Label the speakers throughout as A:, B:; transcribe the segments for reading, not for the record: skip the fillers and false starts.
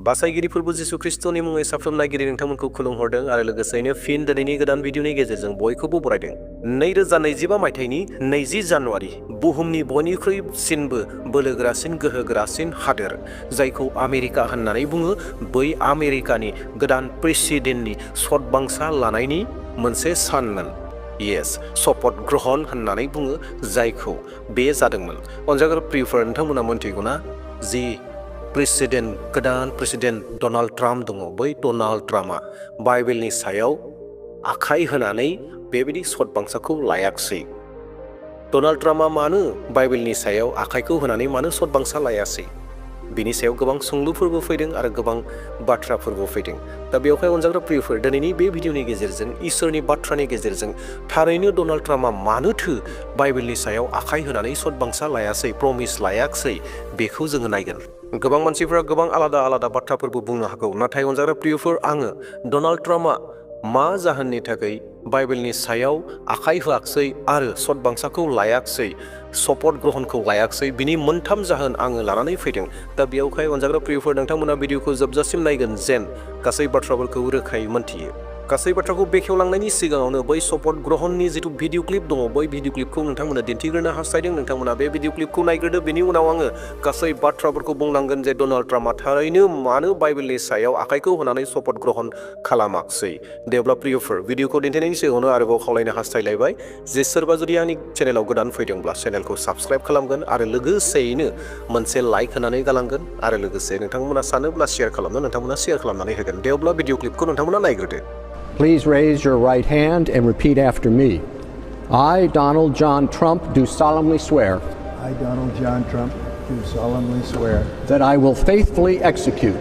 A: बासायगिरिफोर जिसु ख्रिस्टनि मुङै साफ्रोम नायगिरि नोंथांमोनखौ खुलुमहरदों आरो लोगोसेनो फिन दिनैनि गोदान भिडिअनि गेजेरजों बयखौबो बरायदों। 2025 मायथाइनि 20 जानुवारि बुहुमनि बयनिख्रुइसिनबो बोलोगोरासिन गोहोगोरासिन हादोर जायखौ आमेरिका होननानै बुङो, बै आमेरिकानि गोदान प्रेसिडेन्टनि सतबांसा लानायनि मोनसे सानमोन। येस, शपथ ग्रहण होननानै बुङो जायखौ बे जादोंमोन। अनजाग्रा प्रियफोर, नोंथांमोना मोनथिगौना जि गोदान प्रेसिडेन्ट डनाल्ड ट्राम्प दङ, बै डनाल्ड ट्राम्पआ बाइबेलनि सायाव आखाइ होनानै बेबायदि सतबांसाखौ लायाखिसै। डनाल्ड ट्राम्पआ मानो बाइबेलनि सायाव आखाइखौ होनानै मानो सतबांसा लायासै? बिनि सायाव गोबां सोंलुफोरबो फैदों आरो गोबां बाथ्राफोरबो फैदों। दा बेवहाय अनजाग्रा प्रियफोर, दिनैनि बे भिडिअनि गेजेरजों इसोरनि बाथ्रानि गेजेरजों थारैनो डनाल्ड ट्राम्पआ मानोथो बाइबेलनि सायाव आखाइ होनानै सतबांसा लायासै, प्रमिस लायाखिसै, बेखौ जोङो नायगोन। गोबां मानसिफोरा गोबां आलादा आलादा बाथ्राफोरबो बुंनो हागौ, नाथाय अनजाग्रा प्रियफोर, आङो डनाल्ड ट्राम्पआ मा जाहोननि थाखाय बाइबेलनि सायाव आखाइ होआखिसै आरो सतबांसाखौ लायाखिसै, शपथ ग्रहणखौ लायाखिसै, बिनि मोनथाम जाहोन आङो लानानै फैदों। दा बेयावहाय अनजाग्रा प्रियफोर, नोंथांमोना भिडिअखौ जोबजासिम नायगोन जेन गासै बाथ्राफोरखौ रोखायै मोनथियो। गासै बाथ्राखौ बेखेवलांनायनि सिगाङावनो बै शपथ ग्रहणनि जिथु भिडिअ क्लिप दङ, बै भिडिअ क्लिपखौ नोंथांमोना दिन्थिग्रोनो हास्थायदों। नोंथांमोना बे भिडिअ क्लिपखौ नायग्रोदो, बेनि उनाव आङो गासै बाथ्राफोरखौ बुंलांगोन जे डनाल्ड ट्राम्पआ थारैनो मानो बाइबेलनि सायाव आखाइखौ होनानै शपथ ग्रहण खालामाखिसै। दे अब्ला प्रियफोर, भिडिअखौ दिन्थिनायनि सिगाङावनो आरोबाव खावलायनो हास्थायलायबाय जे सोरबा जुदि आंनि चेनेलाव गोदान फैदोंब्ला चेनेलखौ साबस्क्राइब खालामगोन आरो लोगोसेयैनो मोनसे लाइक होनानै गालांगोन आरो लोगोसे नोंथांमोना सानोब्ला शेयार खालामनो नोंथांमोना शेयार खालामनानै होगोन। दे अब्ला भिडिअ क्लिपखौ नोंथांमोना नायग्रोदो।
B: Please raise your right hand and repeat after me. I, Donald John Trump, do solemnly swear
C: I, Donald John Trump, do solemnly swear
B: that I will faithfully execute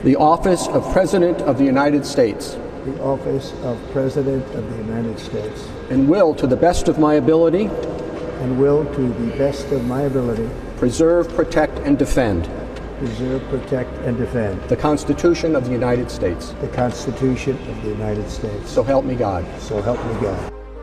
B: the office of President of the United States
C: the office of President of the United States
B: and will, to the best of my ability, preserve, protect, and defend the Constitution of the United States. So help me God.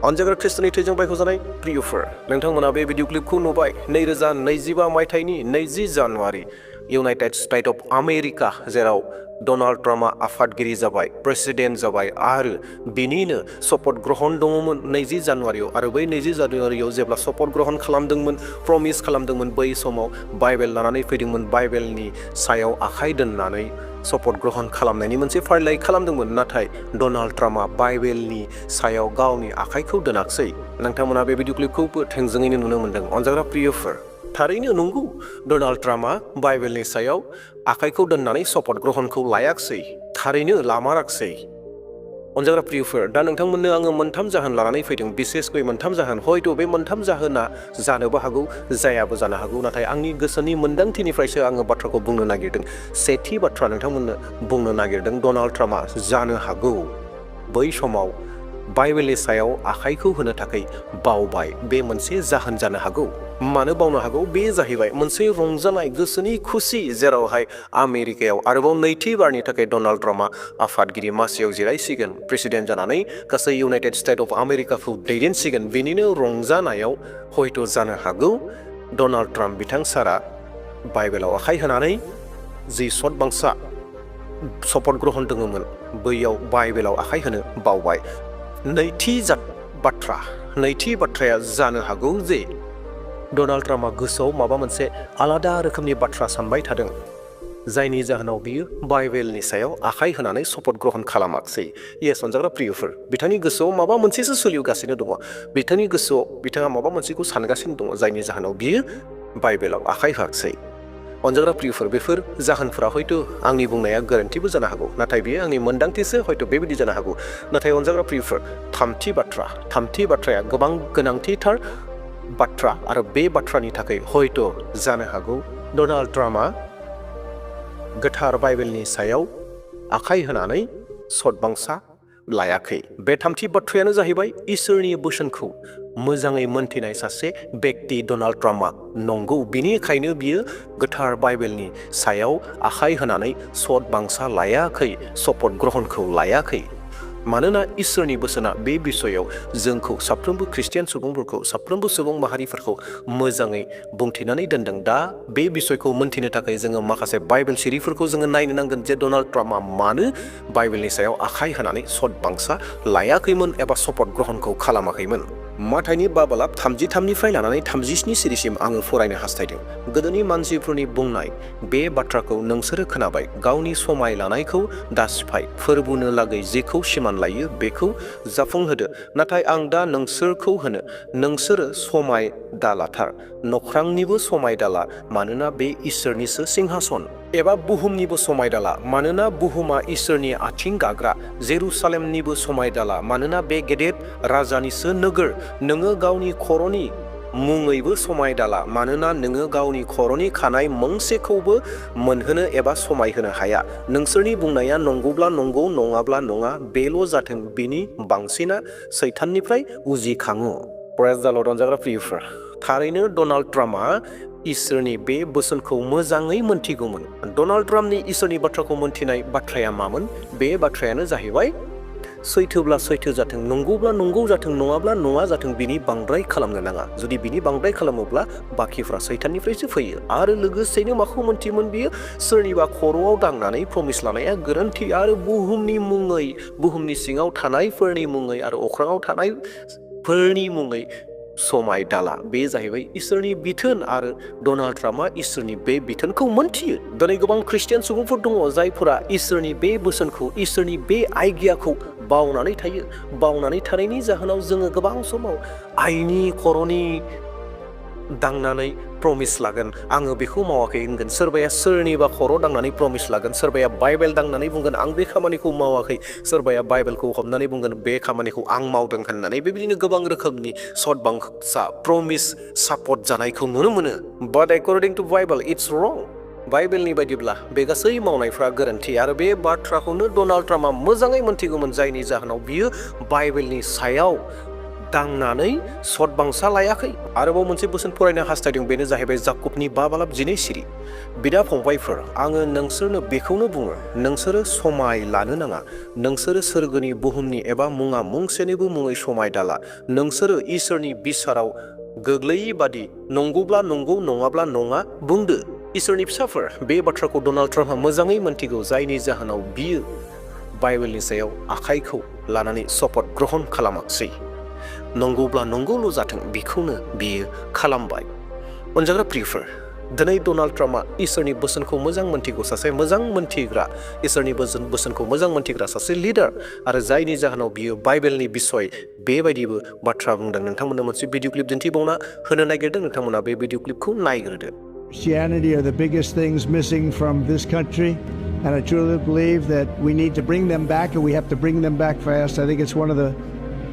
A: अनजाग्रा ख्रिस्टनि थैजों बायख'जानाय प्रियफोर, नोंथांमोना बे video क्लिपखौ नुबाय। 2025 मायथाइनि 20 January United state of America, जेराव Donald ट्राम्पआ आफादगिरि जाबाय, president जाबाय आरो बिनिनो शपथ ग्रहण दङमोन 20 जानुवारियाव। आरो बै 20 जानुवारियाव जेब्ला शपथ ग्रहण खालामदोंमोन, प्रमिस खालामदोंमोन, बै समाव बाइबेल लानानै फैदोंमोन, बाइबेलनि सायाव आखाइ दोननानै शपथ ग्रहण खालामनायनि मोनसे फारिलाइ खालामदोंमोन। नाथाय डनाल्ड ट्राम्पआ बाइबेलनि सायाव गावनि आखाइखौ दोनाखिसै। नोंथांमोना बे भिडिअ क्लिपखौबो थोंजोङैनो नुनो मोनदों। अनजाग्रा प्रियफोर, थारैनो नंगौ, डनाल्ड ट्राम्पआ बाइबेलनि सायाव आखाइखौ दोननानै शपथ ग्रहणखौ लायाखिसै, थारैनो लामाराखिसै। अनजाग्रा प्रियफोर, दा नोंथांमोननो आङो मोनथाम जाहोन लानानै फैदों, बिसेसकै मोनथाम जाहोन। हयथ' बे मोनथाम जाहोना जानोबो हागौ, जायाबो जानो हागौ, नाथाय आंनि गोसोनि मोन्दांथिनिफ्रायसो आङो बाथ्राखौ बुंनो नागिरदों। सेथि बाथ्रा नोंथांमोननो बुंनो नागिरदों, डनाल्ड ट्राम्पआ जानो हागौ बै समाव बाइबेलनि सायाव आखाइखौ होनो थाखाय बावबाय। बे मोनसे जाहोन जानो हागौ। मानो बावनो हागौ? बे जाहैबाय मोनसे रंजानाय, गोसोनि खुसि, जेरावहाय आमेरिकायाव आरोबाव नैथि बारनि थाखाय डनाल्ड ट्राम्पआ आफादगिरि मासियाव जिरायसिगोन, प्रेसिडेन्ट जानानै गासै इउनाइटेड स्टेट अफ आमेरिकाखौ दैदेनसिगोन। बेनिनो रंजानायाव हयथ' जानो हागौ डनाल्ड ट्राम्प बिथां सारा बाइबेलाव आखाइ होनानै जि सतबांसा शपथ ग्रहण दङमोन, बैयाव बाइबेलाव आखाइ होनो बावबाय। नैथि बाथ्राया जानो हागौ जे डनाल्ड ट्राम्पआ गोसोआव माबा मोनसे आलादा रोखोमनि बाथ्रा सानबाय थादों, जायनि जाहोनाव बियो बाइबेलनि सायाव आखाइ होनानै शपथ ग्रहण खालामाखिसै। येस अनजाग्रा प्रियफोर, बिथांनि गोसोआव माबा मोनसेसो सोलिगासिनो दङ। बिथांनि गोसोआव बिथाङा माबा मोनसेखौ सानगासिनो दङ, जायनि जाहोनाव बियो बाइबेलाव आखाइ होआखिसै। अनजाग्रा प्रियफोर, बेफोर जाहोनफोरा हयथ' आंनि बुंनाया गोरोन्थिबो जानो हागौ, नाथाय बेयो आंनि मोन्दांथिसो, हयथ' बेबायदि जानो हागौ। नाथाय अनजाग्रा प्रियफोर, थामथि बाथ्राया गोबां गोनांथिथार बाथ्रा आरो बे बाथ्रानि थाखाय हयथ' जानो हागौ डनाल्ड ट्राम्पआ गोथार बाइबेलनि सायाव आखाइ होनानै सतबांसा लायाखै। बे थामथि बाथ्रायानो जाहैबाय इसोरनि बोसोनखौ मोजाङै मोनथिनाय सासे बेक्ति डनाल्ड ट्राम्पआ। नंगौ, बिनिखायनो बियो गोथार बाइबेलनि सायाव आखाइ होनानै सतबांसा लायाखै, शपथ ग्रहणखौ लायाखै। मानोना इसोरनि बोसोना बे बिसयाव जोंखौ साफ्रोमबो ख्रिस्टियान सुबुंफोरखौ साफ्रोमबो सुबुं माहारिफोरखौ मोजाङै बुंथिनानै दोनदों। दा बे बिसयखौ मोनथिनो थाखाय जोङो माखासे बाइबेल सिरिफोरखौ जोङो नायनो नांगोन जे डनाल्ड ट्राम्पआ मानो बाइबेलनि सायाव आखाइ होनानै सतबांसा लायाखैमोन एबा शपथ ग्रहणखौ खालामाखैमोन। माथाइनि बाबालाब 33निफ्राय लानानै 37 सिरिसिम आङो फरायनो हास्थायदों। गोदोनि मानसिफोरनि बुंनाय बे बाथ्राखौ नोंसोरो खोनाबाय, गावनि समाय लानायखौ दासिफाय, फोरबुनो लागै जेखौ सिमान लायो बेखौ जाफुंहोदो। नाथाय आं दा नोंसोरखौ होनो, नोंसोरो समाय दालाथार, नख्रांनिबो समाय दाला, मानोना बे इसोरनिसो सिंहासन, एबा बुहुमनिबो समाय दाला, मानोना बुहुमा इसोरनि आथिं गाग्रा, जेरुसालेमनिबो समाय दाला, मानोना बे गेदेर राजानिसो नोगोर। नोङो गावनि खर'नि मुङैबो समाय दाला, मानोना नोङो गावनि खर'नि खानाय मोनसेखौबो मोनहोनो एबा समायहोनो हाया। नोंसोरनि बुंनाया नंगौब्ला नंगौ, नङाब्ला नङा, बेल' जाथों, बिनि बांसिना सैताननिफ्राय उजिखाङो। प्रेज द लर्ड अनजाग्रा प्रियफोर, थारैनो डनाल्ड ट्राम्पआ इसोरनि बे बोसोनखौ मोजाङै मोनथिगौमोन। डनाल्ड ट्राम्पनि इसोरनि बाथ्राखौ मोनथिनाय बाथ्राया मामोन? बे बाथ्रायानो जाहैबाय, सैथोब्ला सैथो जाथों, नंगौब्ला नंगौ जाथों, नङाब्ला नङा जाथों, बिनि बांद्राय खालामनो नाङा। जुदि बिनि बांद्राय खालामोब्ला बाखिफ्रा सैताननिफ्रायसो फैयो। आरो लोगोसेनो माखौ मोनथियोमोन बियो? सोरनिबा खर'आव दांनानै प्रमिस लानाया गोरोन्थि, आरो बुहुमनि मुङै, बुहुमनि सिङाव थानायफोरनि मुङै आरो अख्राङाव थानायफोरनि मुङै समाय दाला। बे जाहैबाय इसोरनि बिथोन, आरो डनाल्ड ट्राम्पआ इसोरनि बे बिथोनखौ मोनथियो। दिनै गोबां ख्रिस्टियान सुबुंफोर दङ जायफोरा इसोरनि बे बोसोनखौ, इसोरनि बे आइगियाखौ बावनानै थायो। बावनानै थानायनि जाहोनाव जोङो गोबां समाव आइनि खर'नि दांनानै प्रमिस लागोन, आङो बेखौ मावाखै होनगोन। सोरबाया सोरनिबा खर' दांनानै प्रमिस लागोन। सोरबाया बाइबेल दांनानै बुंगोन आं बे खामानिखौ मावाखै। सोरबाया बाइबेलखौ हमनानै बुंगोन बे खामानिखौ आं मावदों होननानै। बेबायदिनो गोबां रोखोमनि सतबांसा प्रमिस सापर्ट जानायखौ नुनो मोनो। बाट एकर्डिं टु बाइबेल इट्स रं। बाइबेलनि बायदिब्ला बे गासै मावनायफ्रा गोरोन्थि, आरो बे बाथ्राखौनो डनाल्ड ट्राम्पआ मोजाङै मोनथिगौमोन, जायनि जाहोनाव बियो बाइबेलनि सायाव दांनानै सतबांसा लायाखै। आरोबाव मोनसे बोसोन फरायनो हास्थायदों, बेनो जाहैबाय जाकुबनि बाबालाब 12 सिरि। बिदा फंबायफोर, आङो नोंसोरनो बेखौनो बुङो, नोंसोरो समाय लानो नाङा। नोंसोरो सोरगोनि, बुहुमनि एबा मुङा मुंसेनिबो मुङै समाय दाला। नोंसोरो इसोरनि बिसाराव गोग्लैयै बादि नंगौब्ला नंगौ, नङाब्ला नङा बुंदो। इसोरनि फिसाफोर, बे बाथ्राखौ डनाल्ड ट्राम्पआ मोजाङै मोनथिगौ, जायनि जाहोनाव बियो बाइबेलनि सायाव आखाइखौ लानानै शपथ ग्रहण खालामाखिसै। नंगौब्ला नंगौल' जाथों, बेखौनो बियो खालामबाय। अनजाग्रा प्रियफोर, दिनै डनाल्ड ट्राम्पआ इसोरनि बोसोनखौ मोजां मोनथिगौ, सासे मोजां मोनथिग्रा, इसोरनि बोसोनखौ मोजां मोनथिग्रा सासे लिडार, आरो जायनि जाहोनाव बियो बाइबेलनि बिसय बेबायदिबो बाथ्रा बुंदों। नोंथांमोननो मोनसे भिडिअ क्लिप दिन्थिबावना होनो नागिरदों, नोंथांमोना बे video क्लिपखौ नायग्रोदो।
C: Christianity are the biggest things missing from this country, and I truly believe that we need to bring them back, and we have to bring them back fast. I think it's one of the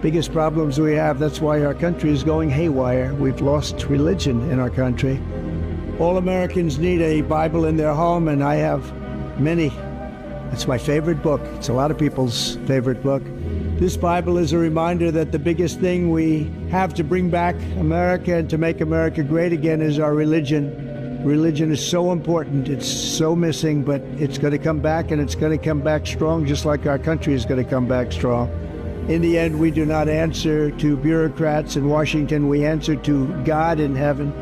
C: biggest problems we have. That's why our country is going haywire. We've lost religion in our country. All Americans need a Bible in their home, and I have many. It's my favorite book. It's a lot of people's favorite book. This Bible is a reminder that the biggest thing we have to bring back America and to make America great again is our religion. Religion is so important. It's so missing, but it's going to come back, and it's going to come back strong, just like our country is going to come back strong. In the end, we do not answer to bureaucrats in Washington. We answer to God in heaven.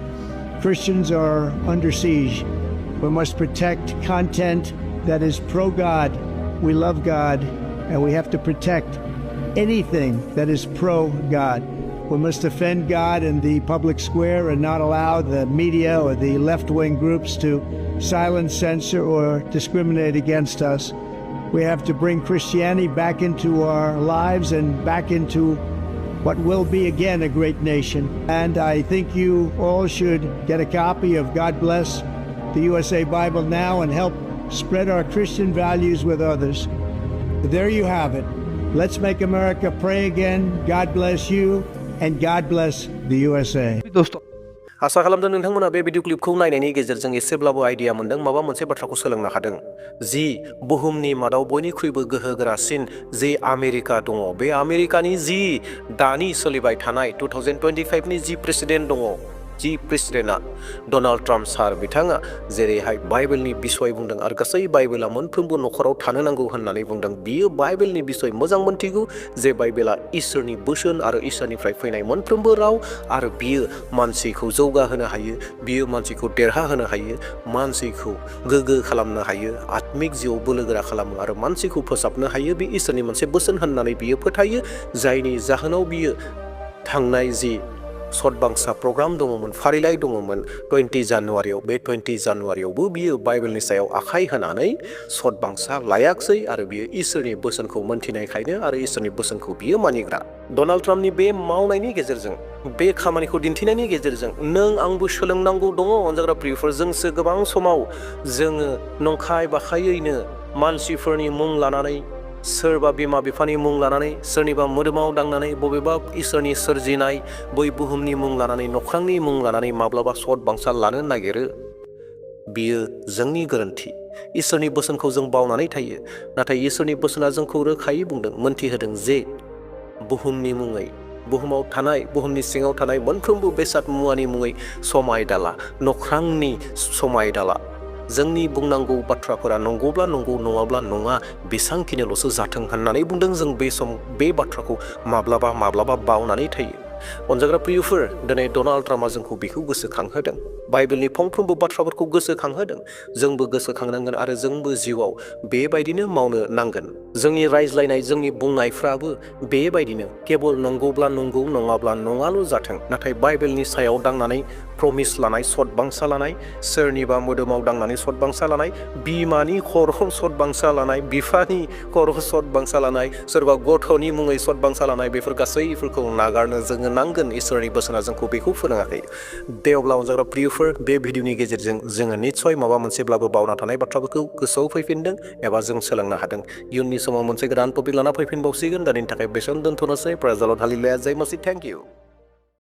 C: Christians are under siege. We must protect content that is pro-God. We love God, and we have to protect anything that is pro-God. We must defend God in the public square and not allow the media or the left-wing groups to silence, censor, or discriminate against us. We have to bring Christianity back into our lives and back into what will be again a great nation. And I think you all should get a copy of God Bless the USA Bible now and help spread our Christian values with others. There you have it. Let's make America pray again. God bless you, and God bless the USA.
A: आसा खालामदों नोंथांमोना बे video क्लिपखौ नायनायनि गेजेरजों एसेब्लाबो idea मोनदों, माबा मोनसे बाथ्राखौ सोलोंनो हादों। जि बुहुमनि मादाव बयनिख्रुइबो गोहोगोरासिन जि आमेरिका दङ, बे आमेरिकानि जि दानि सोलिबाय थानाय 2025 नि जि प्रेसिडेन्ट दङ, जि प्रेसिडेन्टआ डनाल्ड ट्राम्प सार बिथाङा जेरैहाय बाइबेलनि बिसय बुंदों आरो गासै बाइबेला मोनफ्रोमबो नखराव थानो नांगौ होननानै बुंदों बियो बाइबेलनि बिसय मोजां मोनथिगौ जे बाइबेला इसोरनि बोसोन आरो इसोरनिफ्राय फैनाय मोनफ्रोमबो राव आरो बियो मानसिखौ जौगाहोनो हायो बियो मानसिखौ देरहाहोनो हायो मानसिखौ गोग्गो खालामनो हायो आत्मिक जिउआव बोलोगोरा खालामो आरो मानसिखौ फोसाबनो हायो बे इसोरनि मोनसे बोसोन होननानै बियो फोथायो जायनि जाहोनाव बियो थांनाय जि सतबांसा प्रग्राम दङमोन फारिलाइ दङमोन 20 जानुवारियाव बे 20 जानुवारियावबो बियो बाइबेलनि सायाव आखाइ होनानै सतबांसा लायाखसै आरो बियो इसोरनि बोसोनखौ मोनथिनायखायनो आरो इसोरनि बोसोनखौ बियो मानिग्रा डनाल्ड ट्राम्पनि बे मावनायनि गेजेरजों बे खामानिखौ दिन्थिनायनि गेजेरजों नों आंबो सोलोंनांगौ दङ अनजाग्रा प्रियफोरजोंसो गोबां समाव जोङो नंखाय बाखायैनो मानसिफोरनि मुं लानानै सोरबा बिमा बिफानि मुं लानानै सोरनिबा मोदोमाव दांनानै बबेबा इसोरनि सोरजिनाय बै बुहुमनि मुं लानानै नख्रांनि मुं लानानै माब्लाबा सत बांसा लानो नागिरो बियो जोंनि गोरोन्थि इसोरनि बोसोनखौ जों बावनानै थायो नाथाय इसोरनि बोसोना जोंखौ रोखायै बुंदों मोनथिहोदों जे बुहुमनि मुङै बुहुमाव थानाय बुहुमनि सिङाव थानाय मोनफ्रोमबो बेसाद मुवानि मुङै समाय दाला नख्रांनि समाय दाला जोंनि बुंनांगौ बाथ्राफोरा नंगौब्ला नंगौ नङाब्ला नङा बेसांखिनिल'सो जाथों होननानै बुंदों जों बे बाथ्राखौ माब्लाबा बावनानै थायो अनजाग्रा प्रियफोर दिनै डनाल्ड ट्राम्पआ जोंखौ बेखौ गोसोखांहोदों बाइबेलनि फंफ्रोमबो बाथ्राफोरखौ गोसोखांहोदों जोंबो गोसोखांनांगोन आरो जोंबो जिउआव बेबायदिनो मावनो नांगोन जोंनि रायज्लायनाय जोंनि बुंनायफ्राबो बेबायदिनो केबल नंगौब्ला नंगौ नङाब्ला नङाल' जाथों नाथाय बाइबेलनि सायाव दांनानै प्रमिस लानाय सतबांसा लानाय सोरनिबा मोदोमाव दांनानै सतबांसा लानाय बिमानि खर'खौ सतबांसा लानाय बिफानि खर'खौ सतबांसा लानाय सोरबा गथ'नि मुङै सतबांसा लानाय बेफोर गासैफोरखौ नागारनो जोङो नांगोन इसोरनि बोसोना जोंखौ बेखौ फोरोङाखै दे अब्ला अनजाग्रा प्रियफोर बे भिडिअनि गेजेरजों जोङो निस्सय माबा मोनसेब्लाबो बावना थानाय बाथ्राफोरखौ गोसोआव फैफिनदों एबा जों सोलोंनो हादों इयुननि समाव मोनसे गोदान टपिक लाना फैफिनबावसिगोन दानि थाखाय बेसेबां दोनथ'नोसै प्रेज द लर्ड हालेलुया जय मसीह थेंक इउ